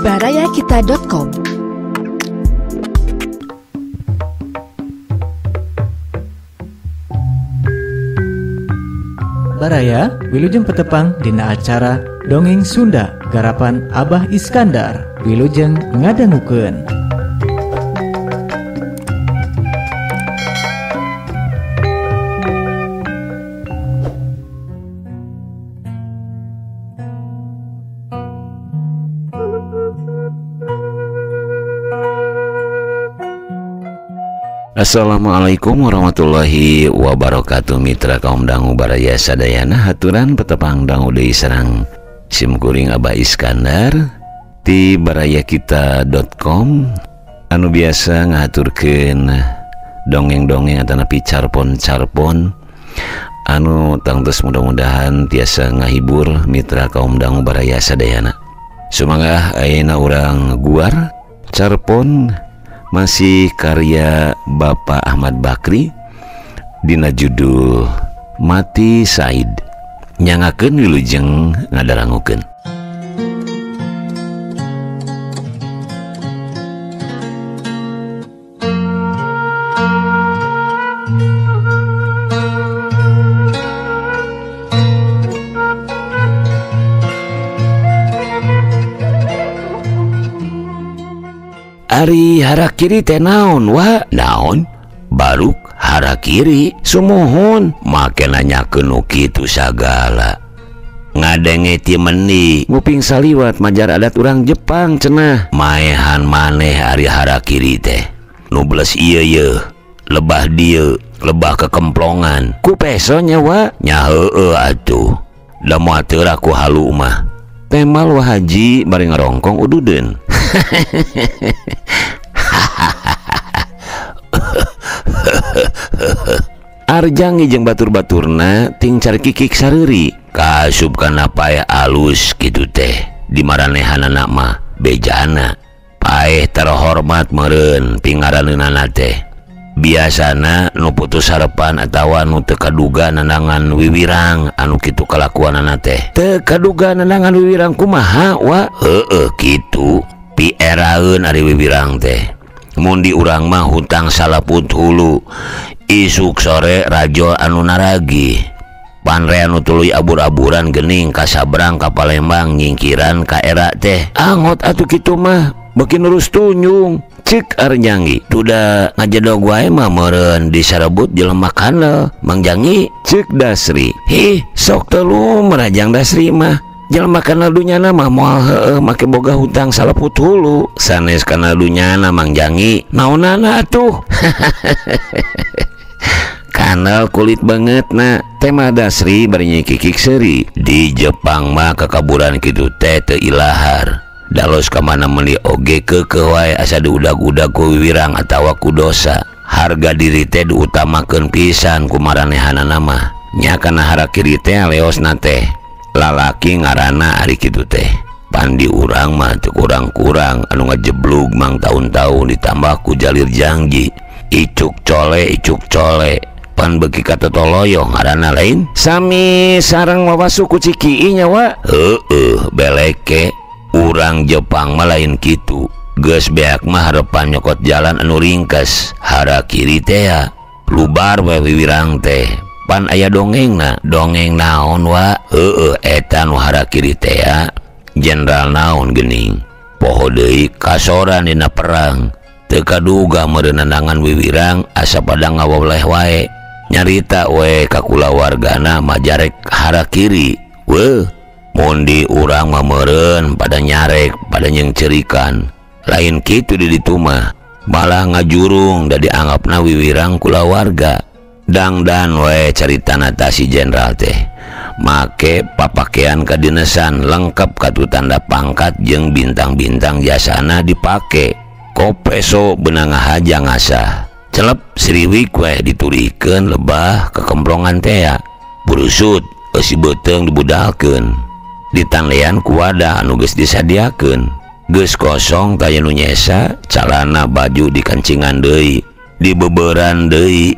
Barayakita.com. Baraya wilujeng petepang dina acara Dongeng Sunda garapan Abah Iskandar wilujeng ngadangukeun. Assalamualaikum warahmatullahi wabarakatuh. Mitra kaum dangu baraya sadayana, haturan petepang dangu deui sareng simkuring Abah Iskandar di barayakita.com anu biasa ngahaturkeun dongeng-dongeng atanapi carpon-carpon anu tangtos mudah-mudahan tiasa ngahibur mitra kaum dangu baraya sadayana. Sumangga ayeuna urang guar carpon masih karya Bapak Ahmad Bakri dina judul Mati Said. Nyangakeun wilujeng ngadarangukeun. Ari harakiri teh naon wa? Naon? Baruk harakiri sumuhun make nanyakeun nu kitu sagala. Ngadenge ti mendi nguping saliwat majar adat urang Jepang cenah. Maehan maneh ari harakiri teh. Nu beles ieu yeuh, lebah dieu, lebah kekemplongan. Ku peso nya wa? Nya heueuh atuh. Da moal teu ku halu mah. Temal wa haji bari ngarongkong ududeun. Arjangi jeung batur-baturna ting carikikik sareuri kaasup kana paeh alus kitu teh di maranehanana mah bejana paeh terhormat meureun pingaraneunana teh. Biasana nu putus harepan atawa nu teu kaduga nanangan wiwirang anu kitu kalakuanana teh. Teu kaduga nanangan wiwirang kumaha wa? Heueuh kitu pieraeun ari wiwirang teh. Mun di urang mah hutang salaput hulu isuk sore rajo anu naragi panre anu tuluy abur-aburan gening kasabrang ka Palembang nyingkiran ka era teh. Angot atuh kitu mah beuki nurus tunjung. Cek Arjangi tuda ngajedog wae mah meureun disarebut jelema kanal Mang Jangi. Cek Dasri hih sok teu merajang Dasri mah jelema kanal dunyana mah moal heueuh make boga hutang salaput hulu sanes kanal dunyana Mang Jangi naonana atuh. Kanal kulit banget na tema Dasri bari nyikikik seuri. Di Jepang mah kekaburan kitu teh teu ilahar. Dalos ka mana meuli oge keukeuh wae asa diudag-udag ku wiwirang atawa ku dosa. Harga diri teh diutamakeun pisan ku maranehanana mah. Nya kana harakiri teh leosna teh lalaki ngaranna ari kitu teh. Pan di urang mah teu kurang-kurang anu ngajeblug mang taun-taun ditambah ku jalir janji. Icuk cole pan beuki katetoloyo ngaranna lain. Sami sareng wawasu ku Ciki nya wa? Heueuh beleke. Urang Jepang mah lain kitu. Geus beak mah harepan nyokot jalan anu ringkes harakiri teh lubar we wiwirang teh. Pan aya dongengna, dongeng naon wa? Heueuh eta nu harakiri teh jenderal naon geuning. Poho deui kasoran dina perang. Teu kaduga meureunanangan wiwirang asa pada ngawoleh wae. Nyarita we ka kulawargana majarek harakiri. Weuh mun di urang mah meureun pada nyarek pada nyengcerikan. Lain kitu di ditu mah malah ngajurung da dianggapna wiwirang kulawarga. Dangdan we caritana ta si jenderal teh make papakean kadinesan lengkap katu tanda pangkat jeung bintang-bintang jasana dipake. Kopeso beunang ngahaja ngasah celep siriwik we diturikeun lebah kekemplongan tea. Burusut eusi beuteung dibudalkeun ditanlean ku wadah anu geus disadiakeun. Geus kosong taya nu nyesa calana baju dikancingan deui dibeberan deui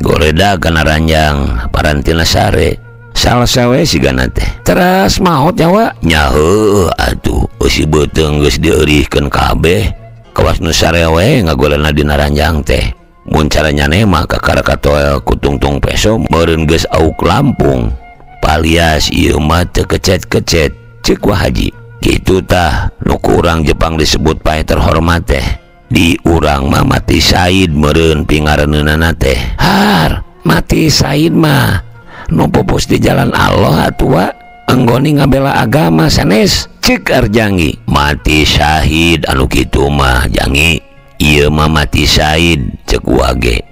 goreda kana ranjang parantina sare. Salsa we sigana teh teras maot nyawa nya heueuh atuh. Eusi beuteung geus dieurihkeun kabeh. Kawas nu sarewe ngagolena dina ranjang teh. Mun caranyane mah kakara katoel ku tungtung peso meureun geus auk lampung. Palias ieu mah teu kecet-kecet ceuk Wa Haji. Kitu tah nu ku urang Jepang disebut paeh terhormat teh. Di urang mah mati Said meureun pingareunana teh. Har, mati Said mah nu pupus di jalan Allah atuh anggoni ngabela agama sanes ceuk Arjangi. Mati syahid anu kitu mah jangi. Ieu mah mati Said ceuk wage.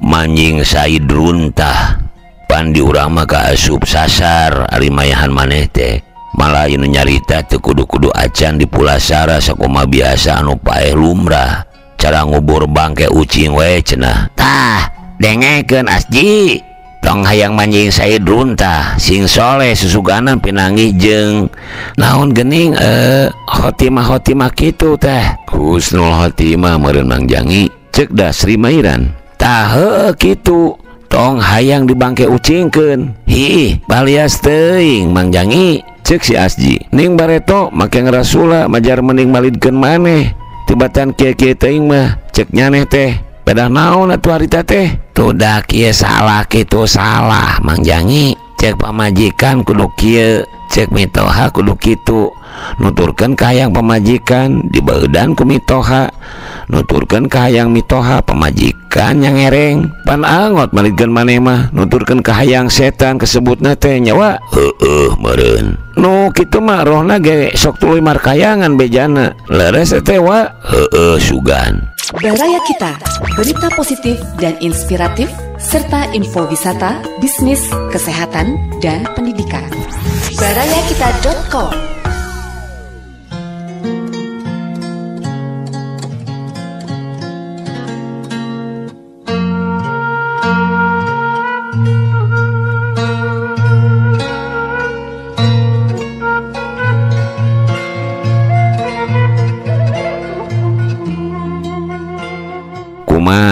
Manjing Said runtah. Pan di urang mah kaasup sasar ari mayahan maneh teh. Malah ieu nu nyarita teu kudu-kudu acan di pulasara sakumaha biasa anu paeh lumrah. Cara ngubur bangke ucing we cenah. Tah, dengekeun Asji. Tong hayang manjing Said runtah, sing soleh susuganan pinanggih jeung naon geuning khotimah-khotimah kitu teh. Husnul khotimah meureun Mang Jangi ceuk Dasri Mairan. Tah heueuh kitu, tong hayang dibangke ucingkeun. Hiih, balias teuing Mang Jangi ceuk si Asji. Ning bareto make ngrasula majar mending malidkeun maneh. Tibatan kieu-kieu teuing mah ceuk nyaneh teh. Pedah naon atuh harita teh? Tudah kieu salah kitu salah Mang Jangi. Cek pamajikan kudu kieu, cek mitoha kudu kitu. Nuturkeun ka hayang pamajikan dibeudan ku mitoha. Nuturkeun ka hayang mitoha pamajikan yang ngereng. Pan angot malidkeun maneh mah nuturkeun ka hayang setan kesebutna teh nyawa. Heueuh meureun. Nu kitu mah rohna ge sok tuluy markayangan bejana. Leres teh wa. Heueuh sugan. Baraya Kita, berita positif dan inspiratif, serta info wisata, bisnis, kesehatan, dan pendidikan. Barayakita.com.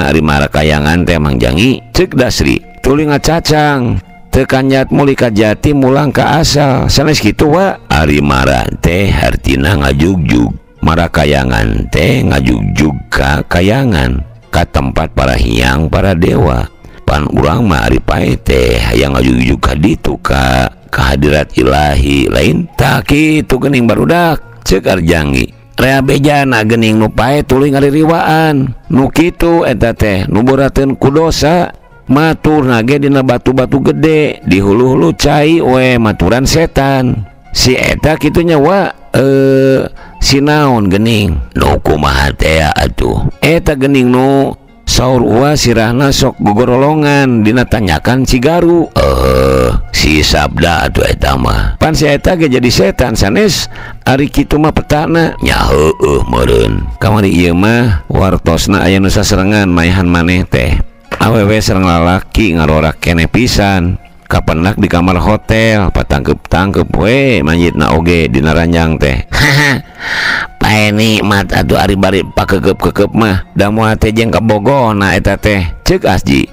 Ari marakayangan teh Mang Jangi ceuk Dasri tuluy ngacacang teu kanyat muli ka jati mulang ka asal sanes kitu wa. Ari mara teh hartina ngajugjug, marakayangan teh ngajugjug ka kayangan ka tempat para hyang para dewa. Pan urang mah ari pae teh hayang ngajugjug ka ditu ka kehadirat ilahi lain tah kitu geuning barudak ceuk Arjangi. Rea bejana geuning nu pae tuluy ngaririwaan nu kitu eta teh nu borateun ku dosa maturna ge dina batu-batu gede di hulu-hulu cai we maturan setan si eta kitu nya wa si naon geuning nu kumaha teh atuh eta geuning nu saur uwa sirahna sok gogorolongan dina tanyakan Cigaru. Si sabda atuh eta mah pan si eta ge jadi setan sanes ari kitu mah petana nya heueuh meureun. Kamari ieu mah wartosna aya nu saserengan mayahan maneh teh awewe sareng lalaki ngarorak keneh pisan kapenak di kamar hotel patangkep-tangkep we manjitna oge dina ranjang teh. Pae nikmat atuh ari bari pakekep-kekep mah da moal teh jeung kabogona eta teh ceuk Asji.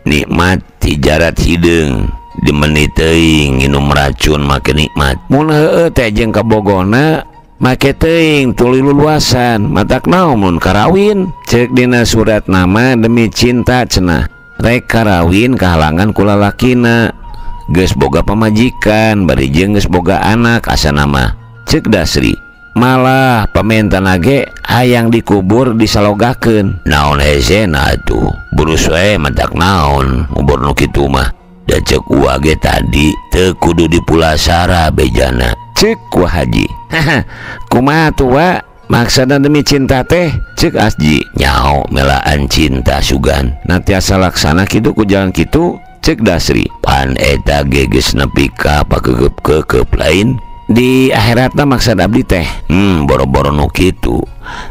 Nikmat tijarat hideung dimeni teuing nginum racun make nikmat. Mun heueuh teh jeung kabogona make teuing tuluy luluasan matak naon mun karawin ceuk dina surat nama demi cinta cenah. Rek karawin kahalangan ku lalakina geus boga pamajikan bari jeung geus boga anak asana mah ceuk Dasri. Malah pamentana ge hayang dikubur disalogakeun. Naon hesena atuh burus we matak naon ngubur nu kitu mah da ceuk uwa ge tadi teu kudu dipulasara bejana ceuk Wa Haji. Kumaha tuh wa maksana demi cinta teh ceuk Asji. Nyao melaan cinta sugan natiasa laksana kitu ku jalan kitu ceuk Dasri. Pan eta ge geus nepi ka pakekep-kekep lain di akhiratna maksad abdi teh. Boro-boro nu kitu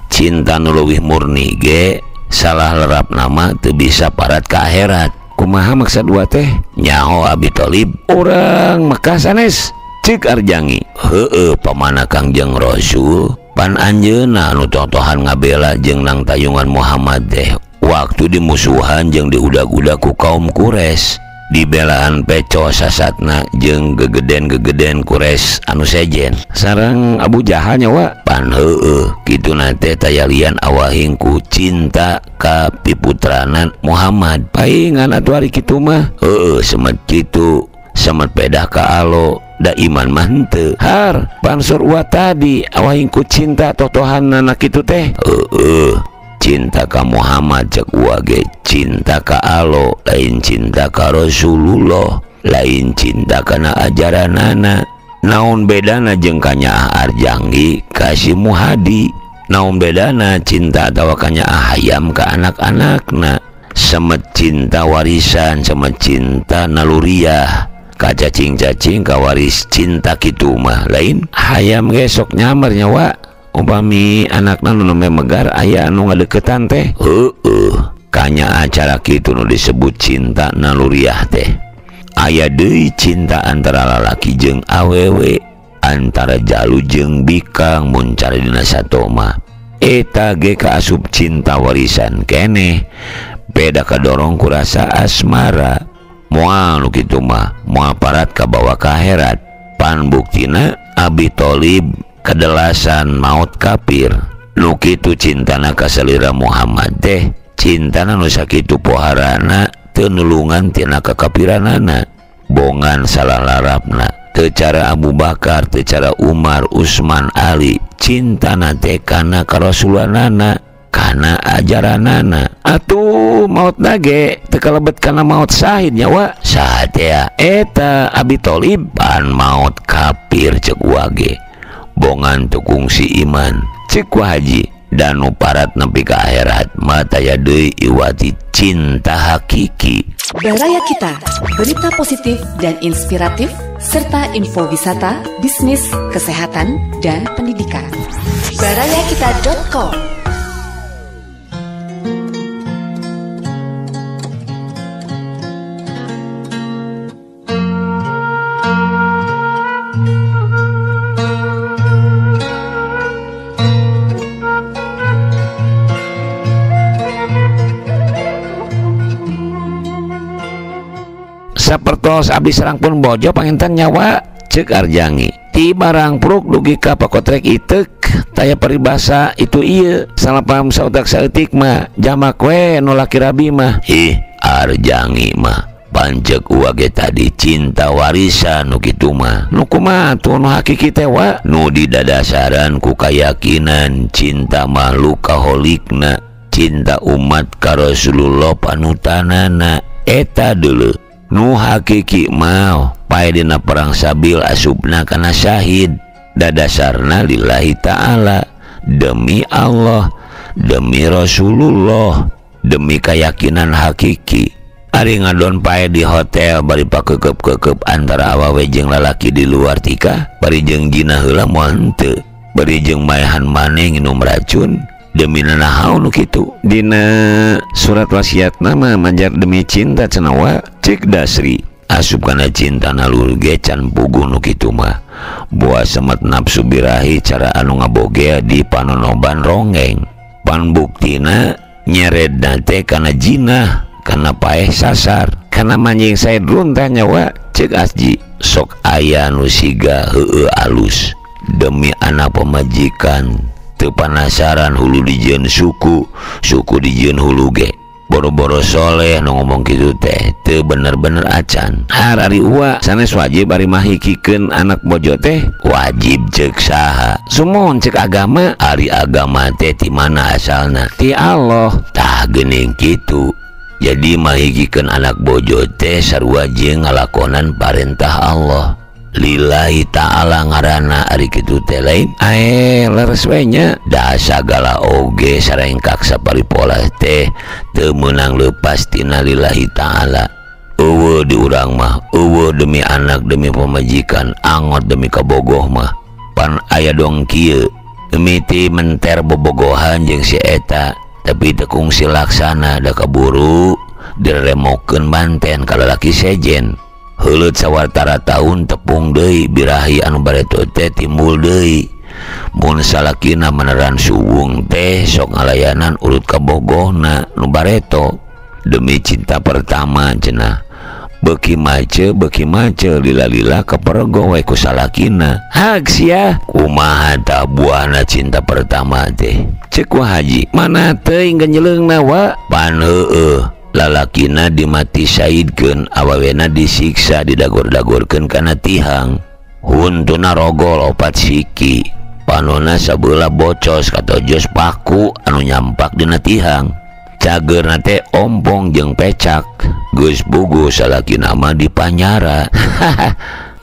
cinta nu leuwih murni ge salah lerap nama teu bisa parat ka akhirat. Kumaha maksad dua teh? Nyaho Abi Thalib urang Mekah sanes ceuk Arjangi. Heueuh pamana Kangjeng Rasul pan anjeunna anu totohan ngabela jeung nang tayungan Muhammad teh waktu dimusuhan jeung diudag-udag ku kaum Quraisy. Dibelaan peco sasatna jeung gegeden-gegeden kures anu sejen sareng Abu Jahal nyawa pan heueuh kituna teh tayalian awahing ku cinta ka piputranan Muhammad paingan atuh ari kitu mah heueuh semet kitu semet pedah ka alo da iman mah henteu har pansur uwa tadi awahing ku cinta totohanana kitu teh heueuh cinta ka Muhammad cek uwa ge cinta ka alo lain cinta ka Rasulullah lain cinta kana ajaranana naon bedana jeung kanyaah Arjanggi ka si Muhadi naon bedana cinta atawa kanyaah hayam ka anak-anakna semet cinta warisan semet cinta naluriah ka cacing-cacing ka waris cinta kitu mah lain hayam ge sok nyamar nyawa upami anakna nu nembe megar aya anu ngadeukeutan teh heueuh kanya acara kitu nu disebut cinta naluriah teh aya deui cinta antara lalaki jeung awewe antara jalu jeung bikang mun cara dina sato mah eta ge kaasup cinta warisan keneh beda kadorong ku rasa asmara moal nu kitu mah moal parat kabawa ka akhirat pan buktina Abi Thalib kedelasan maut kafir nu kitu cintana ka salira Muhammad teh cintana nu sakitu poharana teu nulungan tina kakapiranana bongan salah larapna teu cara Abu Bakar teu cara Umar Utsman Ali cintana teh kana karasulanana kana ajaranana atuh mautna ge teu kalebet kana maut syahid nyawa saha teh eta Abi Thalib pan maut kafir ceuk wage bongan teu kungsi iman cek haji dan nu parat nepi ka akhirat mah taya deui iwati cinta hakiki. Baraya Kita, berita positif dan inspiratif serta info wisata, bisnis, kesehatan dan pendidikan. Barayakita.com. Sapertos abdi sarang pun bojo panginten nyawa cek Arjangi ti barang pruk dugi ka pakotrek itek taya peribahasa itu ieu salah paham sautak saeutik mah jamak we nu laki rabi mah ih Arjangi mah pancek uwa ge tadi cinta warisan nu kitu mah nu kumaha tuh nu hakiki teh wa nu didadasaran ku kayakinan cinta makhluk kaholikna cinta umat ka Rasulullah panutanana eta deuleu nu hakiki mau pae dina perang sabil asupna kana syahid dadasarna lillahi ta'ala demi Allah demi Rasulullah demi keyakinan hakiki ari ngadon pae di hotel bari pakekep-kekep antara awewe jeung lalaki di luar tika bari jeung jinah heula moal henteu bari jeung maehan maneh nginum racun demi nanahaon nu kitu dina surat wasiatna mah manjar demi cinta cenah wa cek Dasri asup kana cinta nalur ge can puguh nu kitu mah boa semet nafsu birahi cara anu ngabogea di panonoban ronggeng pan buktina nyeredna teh kana jinah kana paeh sasar kana manjing sae runtah nyawa cek Asji sok aya nu siga heueuh alus demi anak pemajikan teu panasaran hulu dijieun suku suku dijieun hulu ge boro-boro soleh nu ngomong kitu teh teu bener-bener acan har ari uwa sanes wajib ari mahikikeun anak bojo teh wajib ceuk saha sumon ceuk agama ari agama teh ti mana asalna ti Allah tah geuning kitu jadi mahikikeun anak bojo teh sarua jeung ngalakonan parentah Allah lillahi ta'ala ngaranna ari kitu teh lain ae leres we nya da sagala oge sarengkak saparipola teh teu meunang leupas tina lillahi ta'ala eueuh di urang mah eueuh demi anak demi pamajikan angot demi kabogoh mah pan aya dong kieu mimiti menter bobogohan jeung si eta tapi teu kungsi laksana da kaburu diremokeun banten ka lalaki sejen heuleut sawatara taun tepung deui birahi anu bareto teh timbul deui mun salakina meneran suwung teh sok ngalayanan urut kabogohna nu bareto demi cinta pertama cenah Beuki mace lila-lila kapergo we ku salakina. Hak sia kumaha tah buahna cinta pertama teh. Cek Wa Haji, mana teuing genjeleungna wa? Pan heueuh, lalakina dimati saidkeun, awawena disiksa didagor-dagorkeun kana tihang. Huntuna rogol 4 siki, panona sabeula bocos katojos paku anu nyampak dina tihang. Cageurna teh ompong jeung pecak. Geus puguh salakina mah di panyara.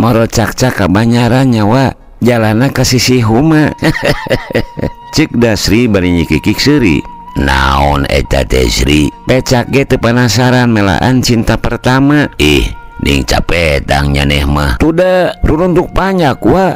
Moro cakcak ka banyara nya wa, jalana ka sisi huma. Cek Dasri bari nyikikik seuri. Naon eta teh Sri? Pecak ge teu panasaran melaan cinta pertama. Ih, ning capetang nyaneh mah. Tuda ruruntuk panyak wa,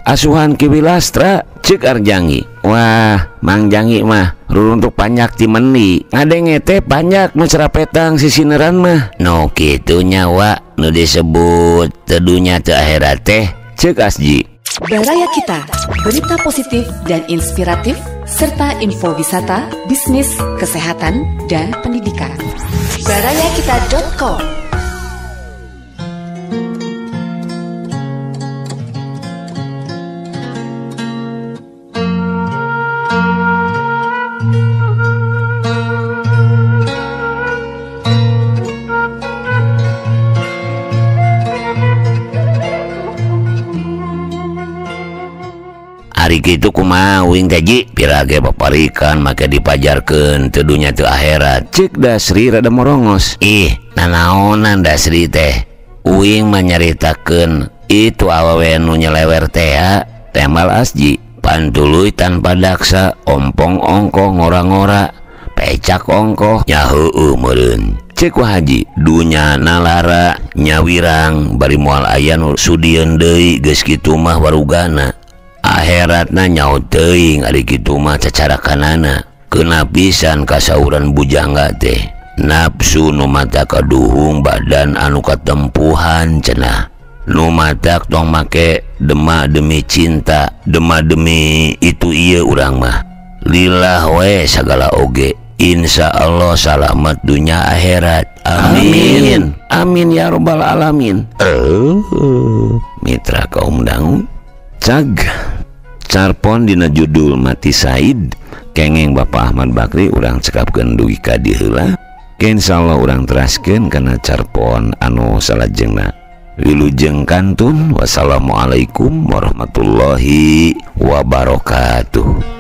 asuhan Ki Wilastra. Cek Arjangi. Wah, Mang Jangi mah ruruntuk panyak ti mendi. Ngadenge teh panyak nu cerapetang sisineran mah. No kitu nya wa, nu disebut teu dunya teu akhirat teh. Cek Asji. Baraya Kita, berita positif dan inspiratif serta info wisata, bisnis, kesehatan, dan pendidikan. Barayakita.com. Ari kitu kumaha uing teh Ji? Pira ge paparikan make dipajarkeun teu dunya teu akhirat. Cek Dasri rada morongos. Ih, nanaonan Dasri teh. Uing mah nyaritakeun itu awewe nu nyelewer teh tembal Asji. Pantuluy tanpa daksa, ompong ongkoh ngora-ngora, pecak ongkoh nya heueuh meureun. Cek Wa Haji, dunya nalara nyawirang bari moal aya nu sudieun deui geus kitu mah warugana. Akhiratna nyaho teuing ari kitu mah cacarakanana. Keuna pisan kasauran bujangga teh. Nafsu nu mata kaduhung badan anu katempuhan cenah. Nu matak tong make dema demi cinta, dema demi itu ieu urang mah. Lillah we sagala oge. Insya Allah salamat dunya akhirat. Amin. Amin ya robbal alamin. Mitra kaum dangu cag carpon dina judul Mati Said kengeng Bapak Ahmad Bakri urang cekapkeun dugi ka dieu heula. Insyaallah urang teraskeun kana carpon anu salajengna. Wilujeng kantun. Wassalamualaikum warahmatullahi wabarakatuh.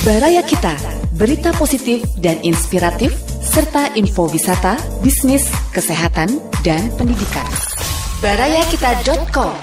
Baraya Kita, berita positif dan inspiratif, serta info wisata, bisnis, kesehatan, dan pendidikan. Barayakita.com.